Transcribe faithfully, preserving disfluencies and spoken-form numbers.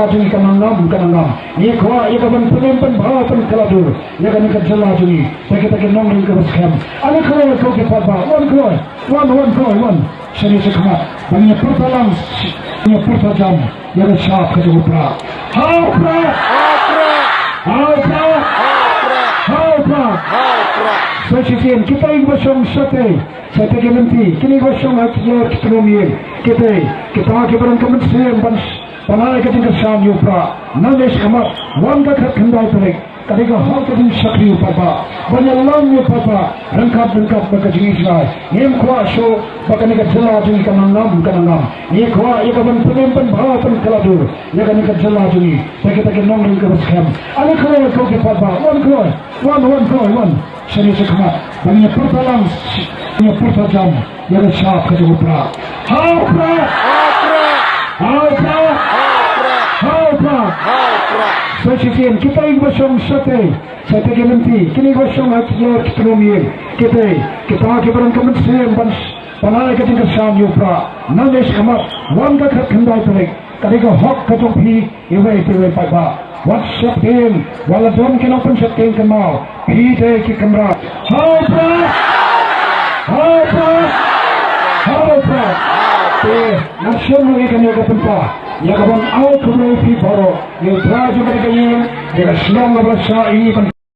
jong ngi ka nang ngam, ka nang ngam. Ngi kwah ïa ka ban pynim pynbha pynkylla dur ïa kane ka jylla jong ngi da kita ki nongrim kiba skhem. Ale khlaiñ ko ki paidbah, wan khlaiñ, wan, wan khlaiñ, wan. Shane shakhmat ban ïa pyrta lang, ïa pyrta jam ïa ka shap ka jong u Prah. Ha u Prah! Ha u Prah! Ha u Prah! Sa shisien kita kiba shong shatei, shatei ki lynti, kine kiba shong ha ki ïar ki tnum ïing, kita, kita kiba don ka mynsiem ban Ban ai ka jingkyrshan ïa u Prah. Nangne shakhmat, wan ka khatkhyndai tarik, ka dei ka hok ka jingshakri u paidbah. Ban ïalam ïa u paidbah ryngkat ryngkat bad ka jingjngai. Ngim kwah shuh ba kane ka jylla jong ngi ka nang ngam, ka nang ngam. Ngi kwah ïa ka ban pynim pynbha pynkylla dur ïa kane ka jylla jong ngi da kita ki nongrim kiba skhem. Ale khlaiñ ko ki paidbah, wan khlaiñ, wan, wan khlaiñ, wan. Shane shakhmat ban ïa pyrta lang, ïa pyrta jam ïa ka shap ka jong u Prah. Ha u Prah! Ha u Prah! Ha u Prah! Sa shisien kita kiba shong shatei, shatei ki lynti, kine kiba shong ha ki ïar ki tnum ïing, kita, kita kiba don ka mynsiem ban, ban ai ka jingkyrshan ïa u Prah. Nangne shakhmat, wan ka khatkhyndai tarik, ka dei ka hok ka jong phi, iwei pa iwei paidbah. Wat sheptieng, wat la don ki nongpynsheptieng kynmaw. Phi dei ki kynrad. Ha u Prah! Ha u Prah! Ha u Prah! Te ngan shim ïa kane ka bynta ïa ka ban ai khublei phi baroh. Ïa u Trai jong kane ka ïing, ïa ka shnong kaba la shah ïa ngi ban